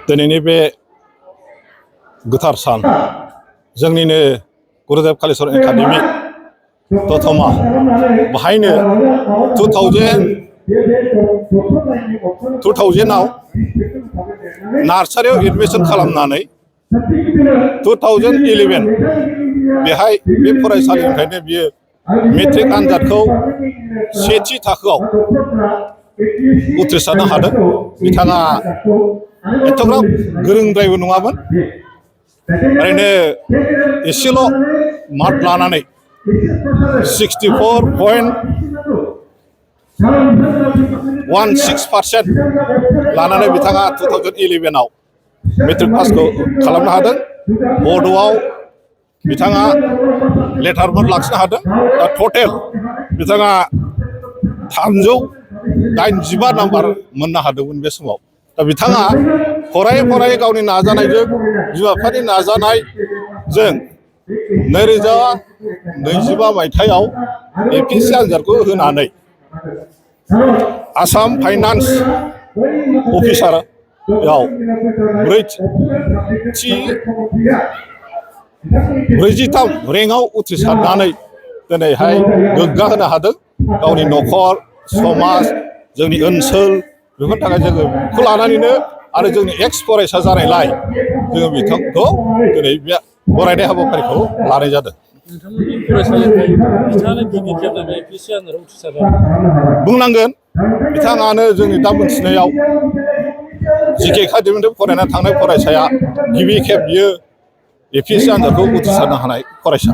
दिनैनि बे गोथार सान जोंनिनो गुरुदेव कालिचरण एकाडेमि दतमा बाहायनो 2000आव नार्सारियाव एडमिशन खालामनानै 2011 बेहाय बे फरायसालिनिफ्रायनो बियो मेट्रिक आनजादखौ सेथि थाखोआव उथ्रिसारनो हादों। बिथाङा एथ'ग्राब गोरोंद्रायबो नङामोन, ओरैनो एसेल' मार्क लानानै 64.16% लानानै बिथाङा 2011आव मेट्रिक पासखौ खालामनो हादों। बड'आव बिथाङा लेटारबो लाखिनो हादों। दा टटेल बिथाङा 385 नाम्बार मोननो हादोंमोन बे समाव। दा बिथाङा फरायै फरायै गावनि नाजानायजों, बिमा बिफानि नाजानायजों 2025 मायथाइयाव APSC आनजादखौ होनानै आसाम फाइनान्स अफिसाराव 43 रेंकआव उथ्रिसारनानै दिनैहाय गोग्गा होनो हादों। गावनि न'खर, समाज, जोंनि ओनसोल बेफोरनि थाखाय जोङो बेखौ लानानैनो आरो जोंनि एक्स फरायसा जानायलाय जोङो बिथांखौ दिनै बे बरायनाय हाबाफारिखौ लानाय जादों। नोंथांमोननि फरायसालिनिफ्राय बिथाङानो गिबि खेब APSC आनजादाव उथ्रिसारदों बुंनांगोन। बिथाङानो जोंनि दा मोनथिनायाव GK एकाडेमिनिफ्राय फरायना थांनाय फरायसाया गिबि खेब बियो APSC आनजादखौ उथ्रिसारनो हानाय फरायसा।